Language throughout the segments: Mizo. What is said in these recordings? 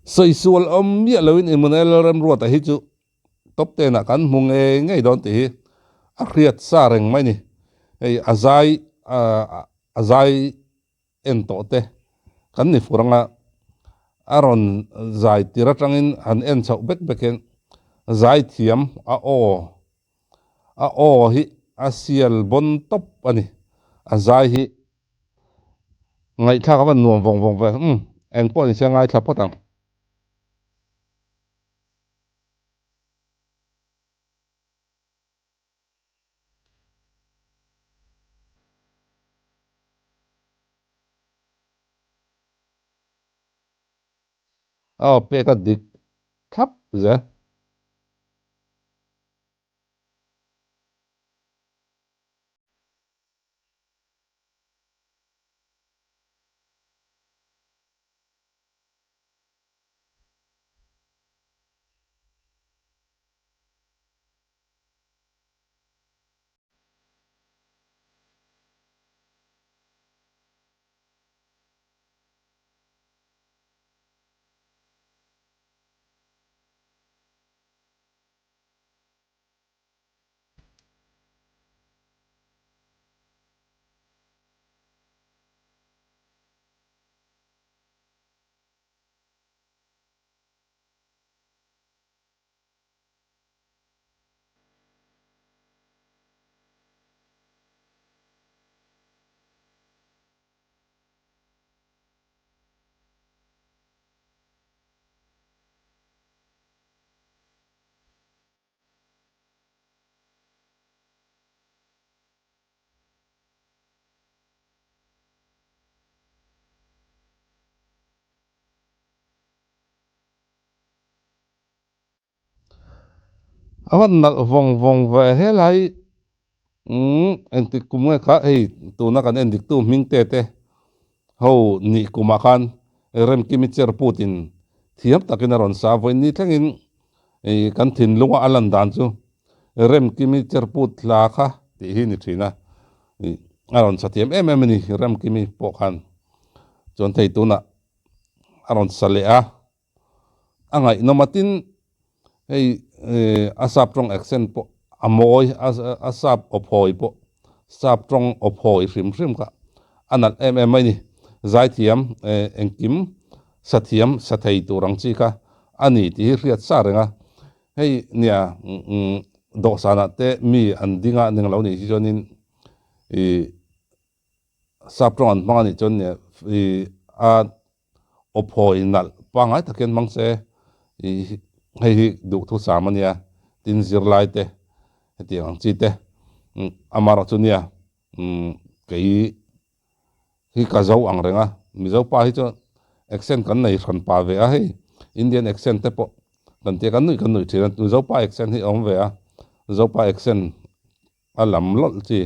Sawi sual awm miah loin Immanuel Lalremruata hi chu top ten ah kan hmu ngei ngei dawn tih hi a hriat sa reng mai ni. Hei a zai a zai en tawh te kan ni fur anga a rawn zai tir atangin han en chhoh bek bek hian zai thiam a aw a aw hi a sial bawn tawp a ni a zai hi ngaihthlak a van nuam vawng vawng ve umm engpawh ni se ngaithla phawt ang. Aw pek a dik thlap zel. A van nalh vawng vawng ve helai umm engtik kum nge kha hei tuna kan en diktu hming te te ho nih kumah khan Remkimi chair putin thiam takin a rawn sa vawiin ni thlengin ih kan thinlunga a lan dan chu Remkimi chair put hla kha tih hi ni thin a ih a rawn sa thiam em em a ni Remkimi pawh khan chuan thei tunah a rawn sa leh a. A ngaihnawm a tin hei a sap tawng accent pawh a mawi a sap aw phawi pawh sap tawng aw phawi hrim hrim kha a nalh em em mai a ni. Zaithiam engkim sathiam sa thei tur ang chi kha a ni tih hi hriat sa reng a. Hei nia dawhsanah te mi an ding a ning lo nih hi chuanin ih sap tawng an hmang a nih chuan nia ih a Aw phawi nalh pangngai tak hian hmang se ih hei hi duhthu sam a nia tin zirlai te hetiang ang chi te amaherawh chu nia umm kei hi ka zo ang reng a Mizo pa hi chuan accent kan nei hran pa ve a hei Indian accent te pawh kan tia kan nuih kan nuih thin a Mizo pa accent hi a awm ve a Zopa accent a lam lawlh chi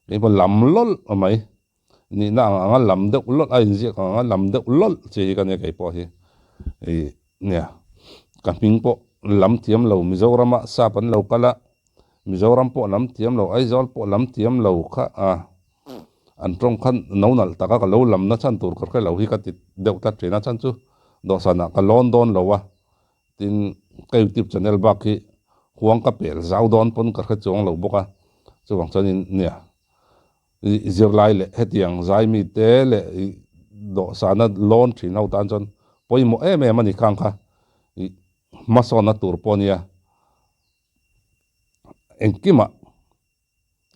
keipawh lam lawlh a mai. Nihna ang anga lam deuh lawlh a inziak ang anga lam deuh lawlh chi hi ka nia kei pawh hi ih nia ka hming pawh lam thiam lo Mizorama sap an lo kal a Mizoram pawh lam thiam lo Aizawl pawh lam thiam lo kha a an tawng khan no nalh taka ka lo lam na chhan tur ka hre lo hi ka ti deuh tlat thin a chhan chu dawhsanah ka lawn dawn lo a tin ka youtube channel bak hi huang ka pel zau dawn pawn ka hre chuang lo bawk a chuvang chuanin nia. Zirlai leh hetiang zaimite leh dawhsana lawn thin ho tan chuan pawimawh em em a ni khang kha hmasawnna tur pawh a nia. Engkimah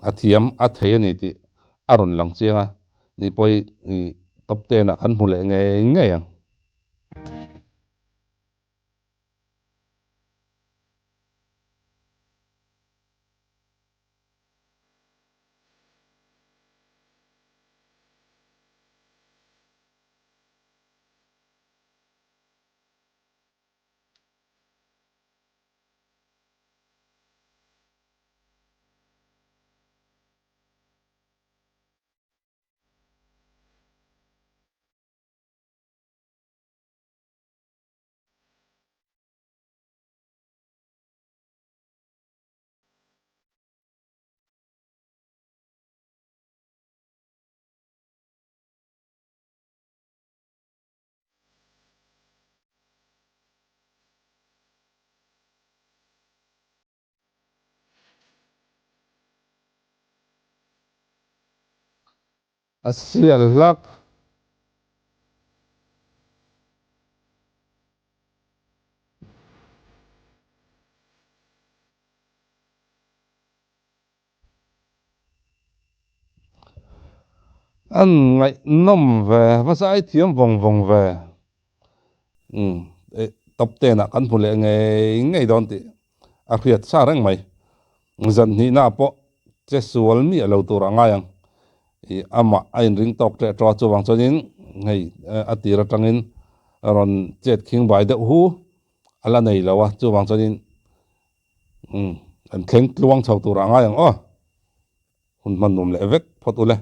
a thiam a thei a ni tih a rawn lang chiang a, ni pawh hi top ten ah kan hmu leh ngei ngei ang. A sial hlak. An ngaihnawm ve, va zai thiam vawng vawng ve. Umm top ten ah kan hmu leh ngei ngei dawn tih a hriat sa reng mai. Zan hnihna ah pawh che sual miah lo tur a ngai ang. Ih amah a inring tawk teh tawh a chuvang chuanin hei a tir atangin rawn chet khing bai deuh hu a la nei lo a chuvang chuanin Umm, kan thleng tluang chho tur a ngai ang aw. Hun hman nuam leh vek phawt ule.